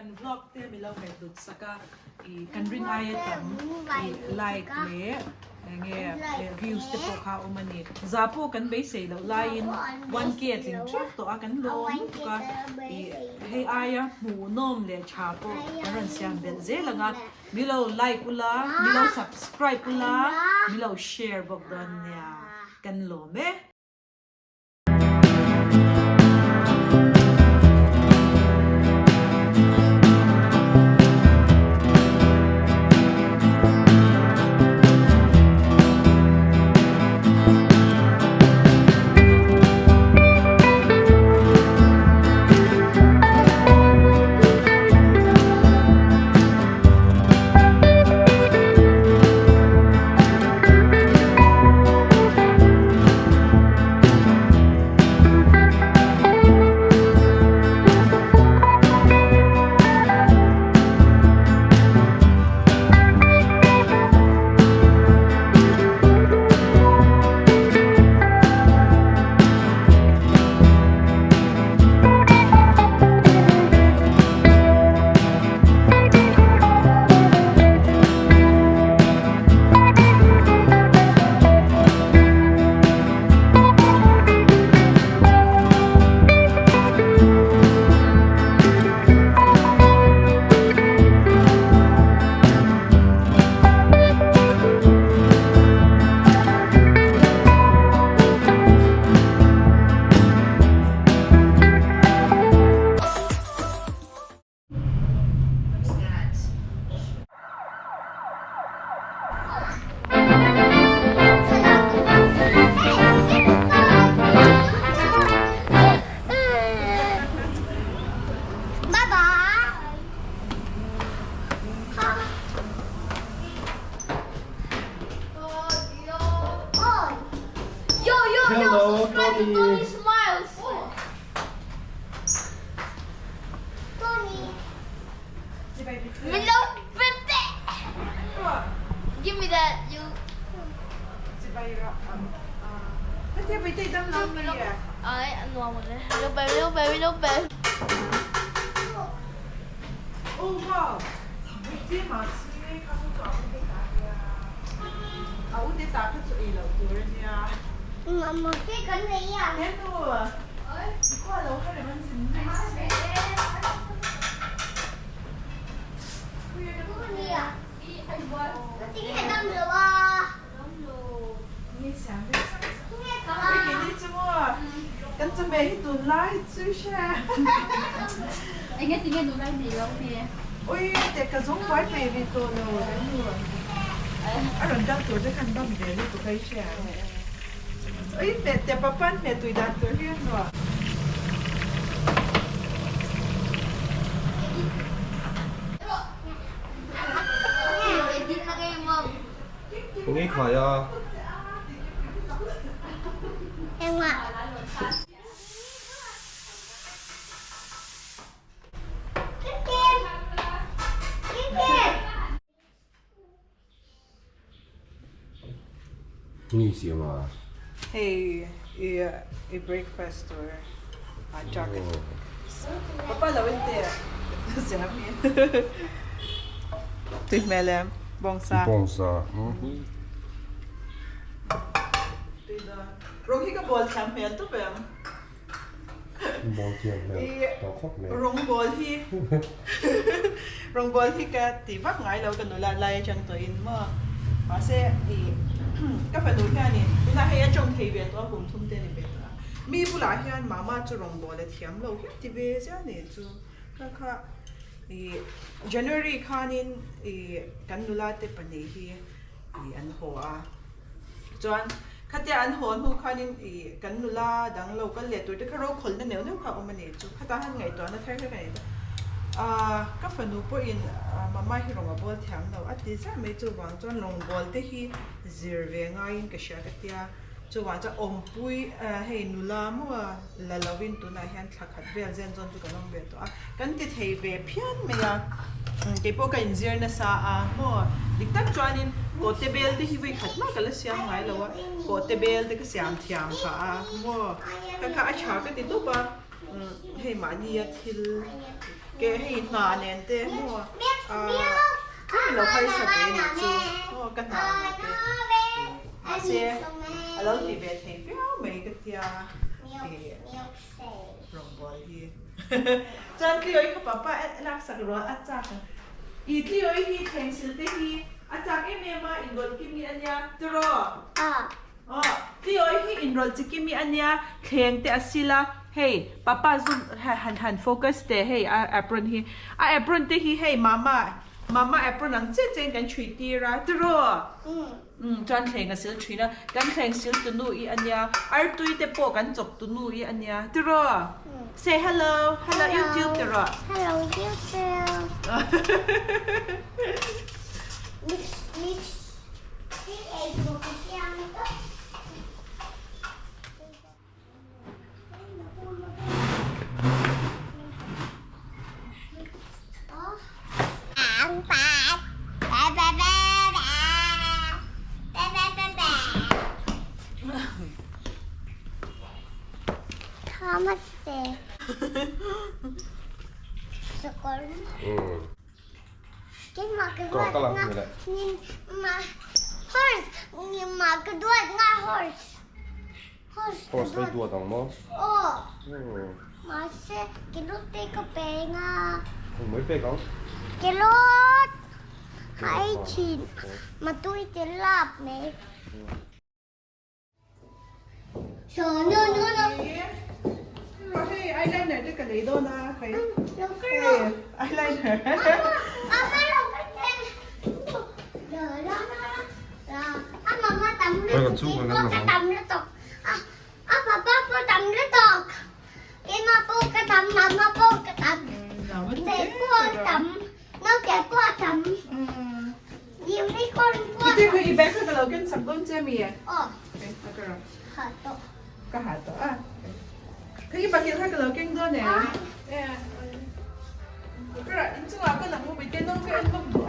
Kan vlog te mi lo ngaihhlut sak a, ih kan rin aia tam ih like leh enge views te pawh kha a awm a ni. Za pawh kan beisei loh laiin 1K a tling tep tawh a, kan lawm lutuk a, ih hei aia hmuhnawm leh tha pawh kan rawn siam belh zel ang a, mi lo like ula, mi lo subscribe ula, mi lo share bawk dawn nia, kan lawm e. Hello, Tony. Min lo pet teh. Give me that you. Ai a nuam le. Lo pe lo pe lo pe. Enge khai a? Ni siam a. Hei i i breakfast tur a chocolate papa lo in te siam hi tui hmel em bawngsa bawngsa tui dawn rawng hi ka bawl thiam hmel tawp em. Bawl thiam hmel tawh khawp mai. Rawngbawl hi rawngbawl hi ka ti vak ngai lo ka nula lai atang tawhin maw mahse i ka fanu hianin tunah hei a tawng thei ve tawh a kum thum te a ni ve tawh a mi bulah hian mama chu rawngbawl a thiam lo hian ti ve zia nih chu kha kha i January khanin i kan nula te pahnih hi i an haw a. Chuan khatia an haw hnu khanin ih kan nula dang lo kal leh tur te kha ro khawlna neuh neuh kha a awm a ni chu khatah han ngaihtuahna thar hlek a ni ta. Ahh ka fanu pawhin mama hi rawng a bawl thiam lo a ti zar mai chuvang chuan rawng bawl te hi zir ve ngaiin ka hria ka tia chuvang chuan awmpui hei nula maw la lovin tunah hian thla khat vel zen zawn chu kan awm ve tawh a kan ti thei ve phian mai a keipawh ka inzir nasa a maw dik tak chuanin kawhte bel te hi vawi khat mah ka la siam ngai lo a kawhte bel te ka siam thiam phah a maw ka kha a tha ka ti tawp a hei mahnia thil. Ke hei hna nen te maw ahh tlem lo harsa ve a nih chu maw ka hna ang te mahse a lo ti ve thei viau mai ka tia ih rawngbawl hi chuan Tliawi kha papa laksak rual a chak a ih Tliawi hi thleng sil te hi a chak em em a inrawlh kim hi a nia tiraw. Aw, Tliawi hi inrawlh chi kimi a nia, thleng te a sil a, hei papa zoom han han focus teh hei a apron hi, a apron te hi hei mama mama apron ang chiah chiah in kan chhui tir a tiraw? Umm chuan thleng a sil thin a, kan thleng sil tu nu i a nia, artui te pawh kan chawp tu nu i a nia tiraw? Say hello, hello YouTube tiraw? Hello YouTube. Mix mix. Horse hi duat ang maw? Engmai pek ang? Hei eyeliner te ka lei dawn a hei eyeliner I bag kha ka lo ken sak dawn che mi? Ka ha tawh a. Kha i bakilh kha ka lo keng dawn e. Ka inchungah ka lang maw te nawng ka en bawk duh a.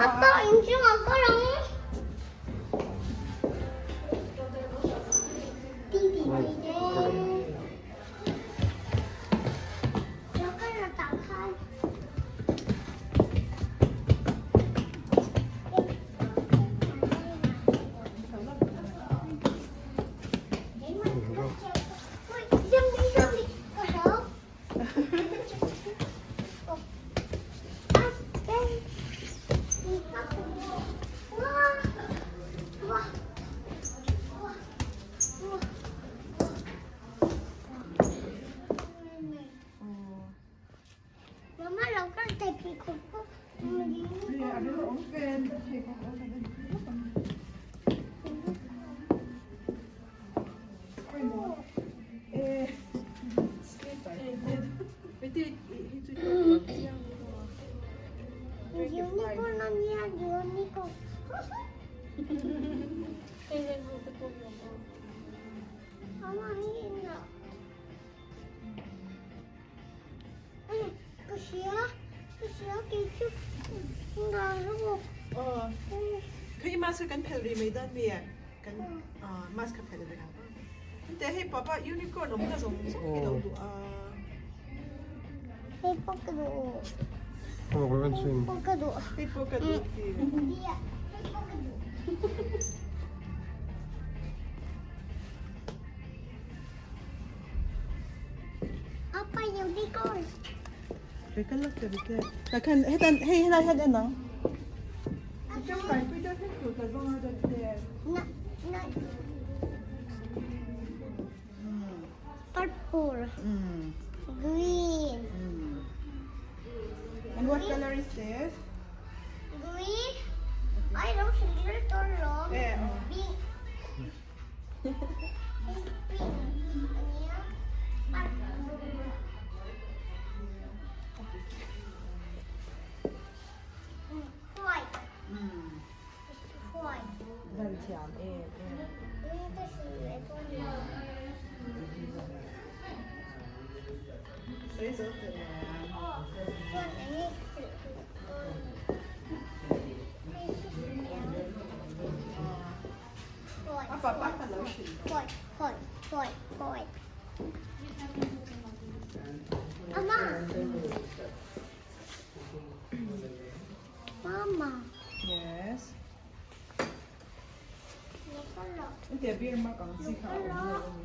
Kha i mask kha kan phelh rih mai dawn mi kan mask kha phelh rih ang te hei papa unicorn awm na zawng zawng hi lo duh a. Hei pawh ka duh. Hei pawh ka duh ti. Apa unicorn? Takhan hetan hei helai hian en ang. Tangkai pui deuh hlek tur ka zawng a dawt te. Na na. Purple. Green. And what color is this? Green. I don't see little long. Pink. Van thiam em em. Sawi zo teh ang. A papa ka lo hrilh tawh. Yes. Hetia beer mug ang chi kha a awm lo a ni.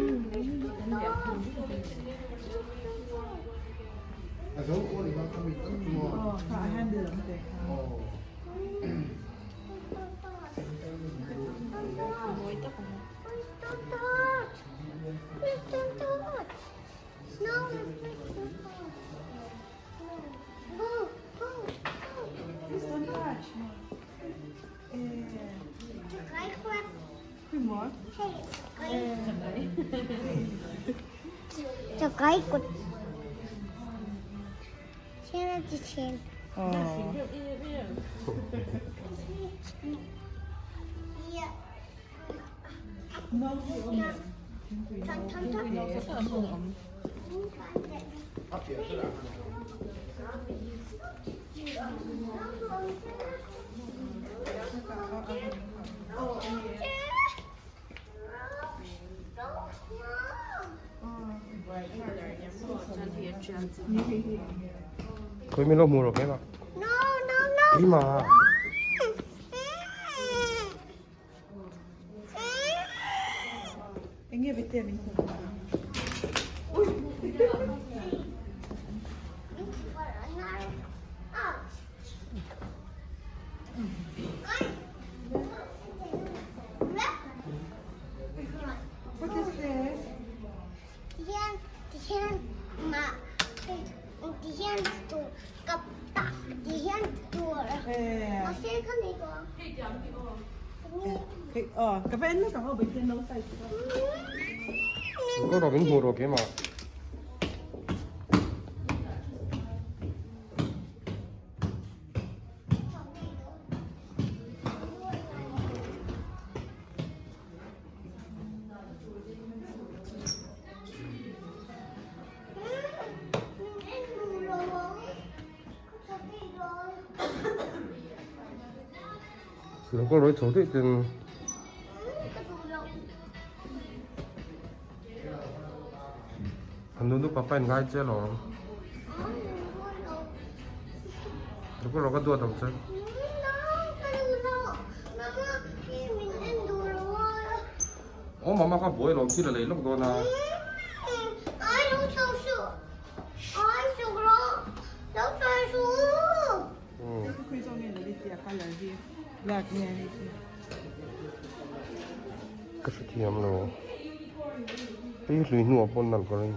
Lian em a. Aw kha a handle ang te kha. Please don't touch. Khawi min lo hmu rawh keimah. Keimah. Enge bete min hmu What is this? Ka va en lawk ang aw bete no size Lo rawh min hmu rawh keimah. Lo kal rawih chho daih ten. An nu nu papa in ngai che alawm. Lo kal rawh ka duat ang che. Aw mama kha buai alawm thil a lei lawk dawn a. Ka hrethiam lo. Hei hlui hnuah pawh nalh ka ring.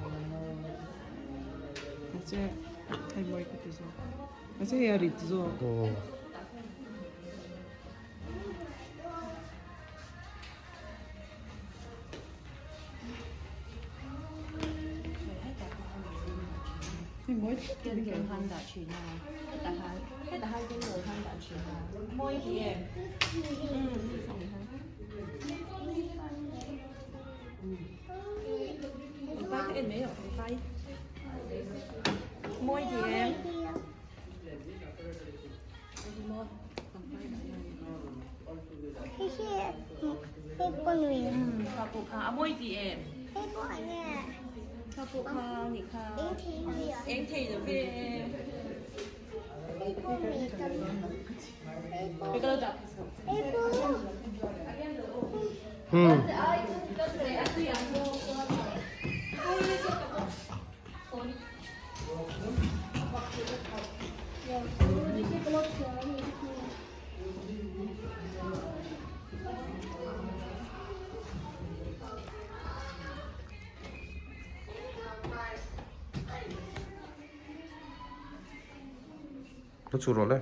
Hmm. Ka chhu rawh le.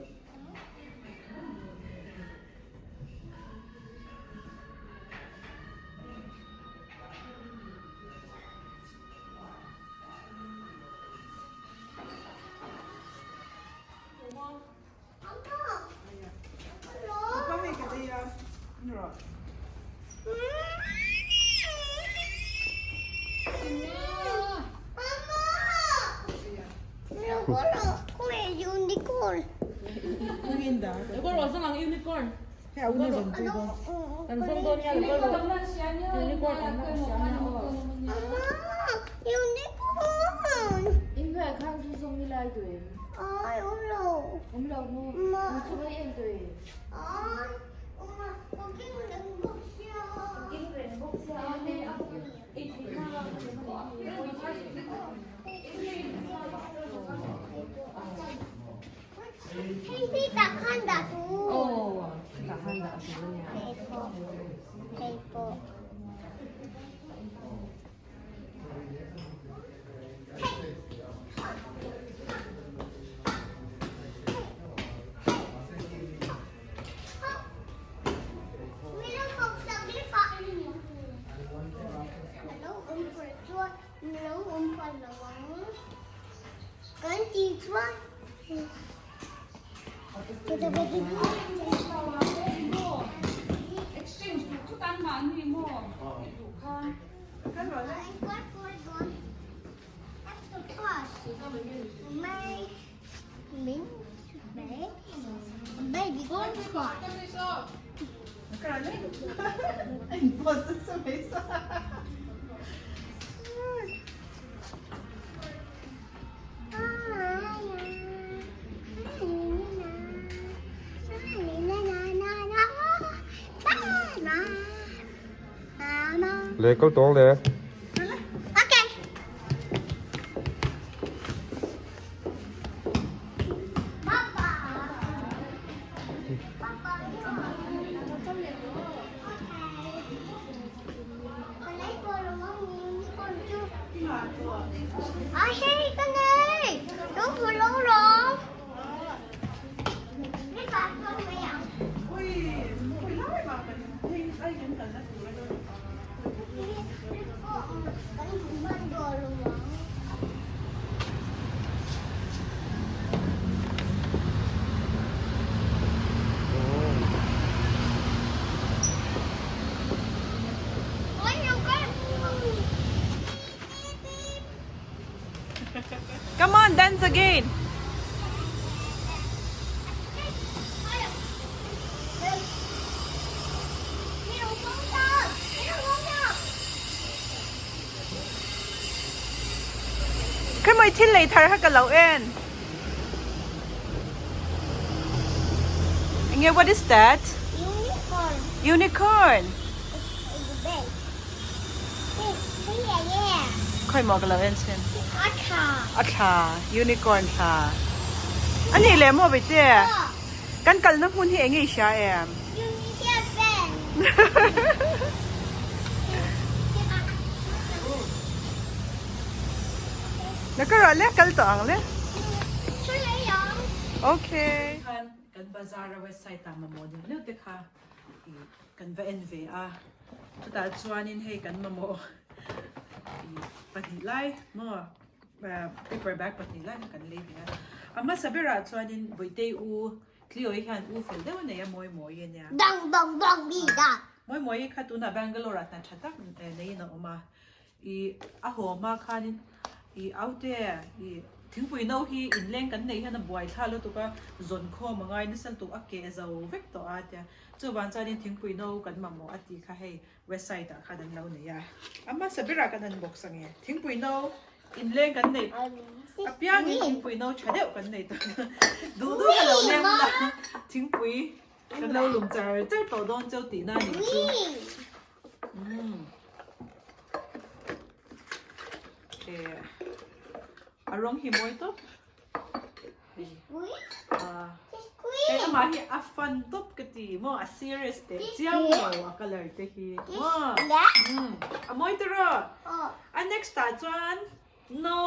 lai duh em? Ai awm lo. Awm lo mu. Ma. Mu chu mai en tawh em? Ai awm a, ka keng reng bawk sia. Ka keng reng bawk sia a ne a ei theih na a Hei hi tah khan dah tur. Aw tah khan dah tur a nia. Hei pawh hei pawh. Exchange duh thut an mahni maw i duh kha. Le kal tawng le. Okay. Papa. Papa. À, hey, con ơi, đúng rồi, đúng rồi. Cái bà con mày ạ. Come on, dance again. Khawi mawi thil lei thar kha ka lo en. Enge what is that? Unicorn. Unicorn. Khawi maw ka lo en chhin. A thla. Unicorn thla. A nih leh maw Bete? Kan kalna hmun hi enge i hria em? Na ka ruah le kal tawh ang le. Okay. Kan bazar a website ah mamawh deuh deuh te kha kan va en ve a chutah chuanin hei kan mamawh pahnih lai maw paper bag pahnih lai kha kan lei ve a a hmasa berah chuanin Bawitei u Tliawi hian u fel deuh a nei a mawi mawi a nia. Dang bang bang bi da. Mawi mawi kha tunah Bangalore ah hna tha tak neiin a awm a I a haw hma khanin i aute i thingpui no hi inleng kan neih hian a buai thla lutuk a, zawn khawm a ngai nasa lutuk a keh zo vek tawh a tia. Chuvang chuanin thingpui no kan mamawh a tih kha hei website ah khan an lo nei a. A hmasa berah kan unbox ang e. Thingpui no inleng kan neih apiangin thingpui no tha deuh kan nei tawh a. Duh duh ka lo leng la thingpui kan lo lum char char tawh dawn cheu tihna a nih chu. Umm eh a rawng hi mawi tawp hei amah hi a fun tawp ka ti maw a serious teh chiang lo a colour te hi maw umm a mawi ta rawh a next ah chuan no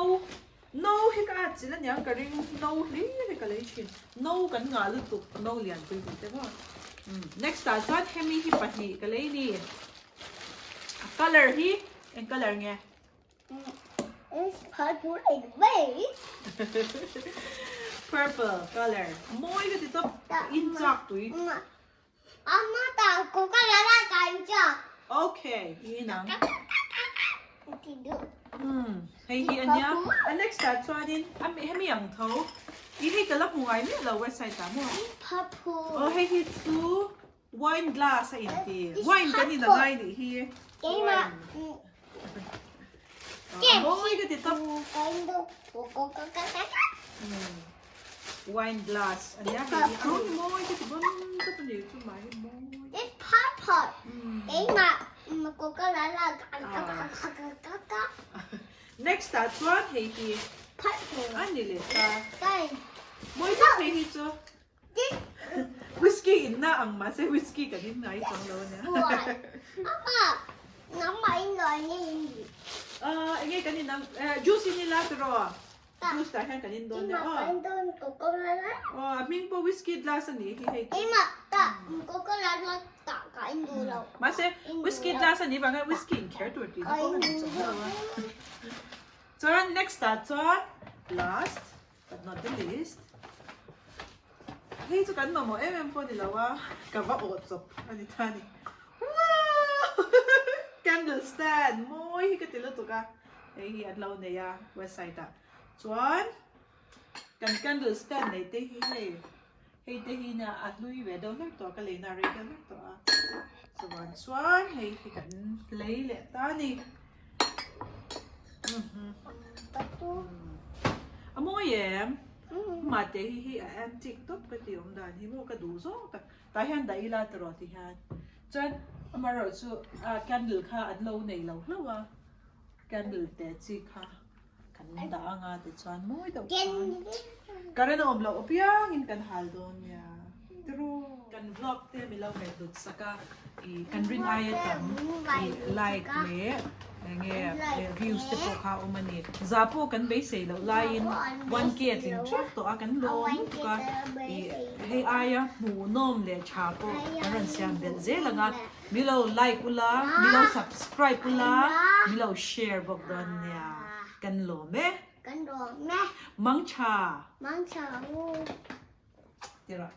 no hi ka at chilh aniang ka ring no hlir hi ka lei thin no kan ngah lutuk no lian pui pui te maw umm next ah chuan hemi hi pahnih ka lei ni a colour hi eng colour nge purple colour mawi ka ti tawp in chak tui Okay, i inang. Hei hi ania. A next ah chuanin a hemi ang tho. I hei ka la hmu ngai miah lo website ah maw? Aw hei hi chu wine glass a inti. Wine kan in a ngai nih hi. Wine. Mawi ka ti tawp. Wine glass a nia hei hi a rawng hi mawi ka ti bon tawp a ni chu mah hi mawi. It's purple. Keimah coca la la ka ka. Next ah chuan hei hi Purple. a ni leh ta. Mawi tak hei hi chu. Whisky in na ang mahse whisky kan in ngai chuang lo ania. Ahh enge kan in ang juice in ila tiraw juice tah hian kan in dawn nia aw. Aw a hming pawh whisky glass a nih hi hei chu. Mahse whisky glass a nih vang hian whisky in kher tur tihna pawh a ni chuang lo a. Chuan next ah chuan last But not the least. Hei chu kan mamawh em em pawh ni lo a, ka va awh chawp a ni ta ni. Wow! Candle stand mawi hi ka ti lutuk a, hei hi an lo nei a website ah. Chuan kan candle stand nei te hi hei, hei te hi nia a hlui ve deuh hlek tawh a, ka leina a rei deuh hlek tawh a. Chuan chuan hei hi kan lei leh ta a ni. A mawi em? Mate hi hi a antique tawp ka ti awm dan hi maw ka duh zawng tak. Tah hian dah ila tiraw ti hian. Chuan amaherawh chu candle kha an lo nei lo hlauh a, candle te chi kha kan dah anga tichuan mawi deuh khan current a awm loh apiangin kan hal dawn nia tiraw. Kan vlog te mi lo ngaihhlut sak a, ih kan rin aia tam ih like leh enge views te pawh kha a awm a ni. Za pawh kan beisei loh laiin 1K a tling tep tawh a, kan lawm lutuk a, ih hei aia hmuhnawm leh tha pawh kan rawn siam belh zel ang a, mi lo like ula, mi lo subscribe ula, mi lo share bawk dawn nia, kan lawm e. Kan lawm e. Mangtha. Mangtha u. Tiraw.